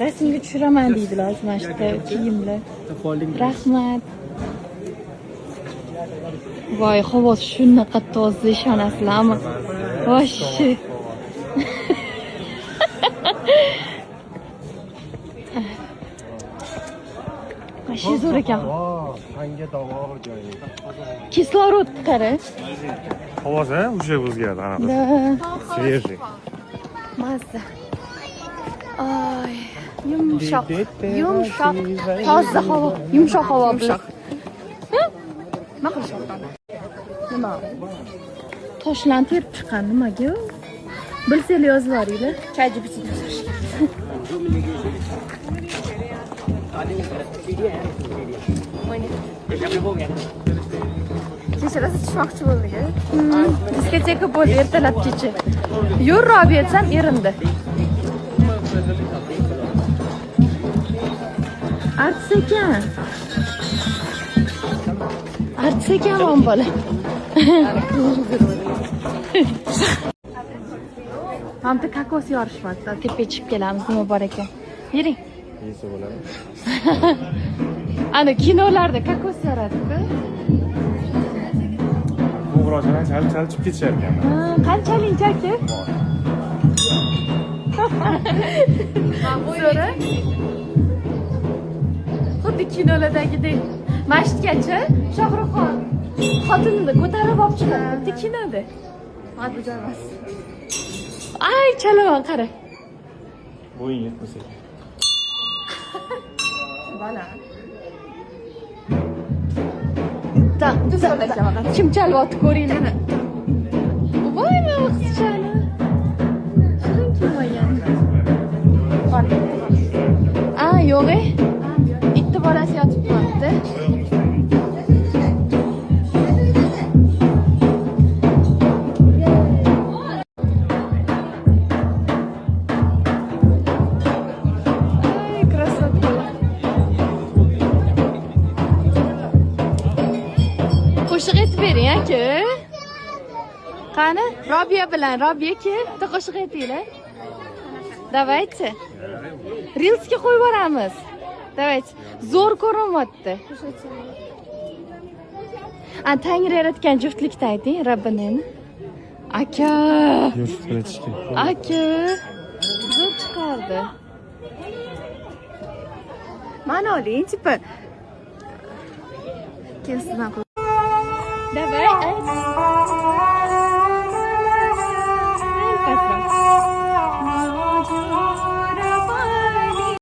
Rasmga tushiraman deydilar hozir mana shu yerda kiyimlar. Rahmat. Voy, havo shunaqa toza, ishonasizlarmi? Вообще. Вообще zo'r ekan. Tanga davo joyi. Kislorod, qara. Havosi уже o'zgardi anaqa. Да. Свежий. Mazza. Ay, yumshoq, yumshoq, toza havo, yumshoq havo bilan. Nima qilishyapti? Nima? Toshlarni terib chiqqan nimaga? Bilsanglar yozib yuboringlar. ChatGPT yozishgan. Kecha rosa tushmoqchi bo'ldik. Diskoteka bo'ldi ertalabgacha. Yur Robiya desam erindi. Artist ekan. Artist ekan bu bola. Mana bitta kokos yorishmadi. Tepaga chiqib kelamiz, nima bor ekan. Yuring. Yesa bo'ladi. Ana kinolarda kokos yoradi-ku. Qo'ng'iroqchadan chalib chalib chiqib ketishar ekan. Ha, qanchalik aka? So'ra. Xuddi kinolardagidek. Masjidgacha Shohruxxon xotinini ko'tarib olib chiqadi bitta kinoda. Faqat bu joy emas. Ay, chalaman qara. Bo'ying yetmasa. Bala. Ta, kim chalyapti ko'ringlar. Voy, mana qizchani. Shirin kelmagan. A, yo'q. E. Itni bolasi yotib qolibdi. Ay, красота. Qo'shiq aytib bering aka. Qani, Robiya bilan Robiya ke, bitta qo'shiq aytinglar. Давайте. Reelsga qo'yib yuboramiz. Давайте. Zo'r ko'rinyapti. A, Tangri yaratgan juftlikni ayting, Rabbini. Aka. Yo'q, aytishga. Aka. Zo'r chiqardi. Mani oling, типа. Keyin sizdan Давай, ayt.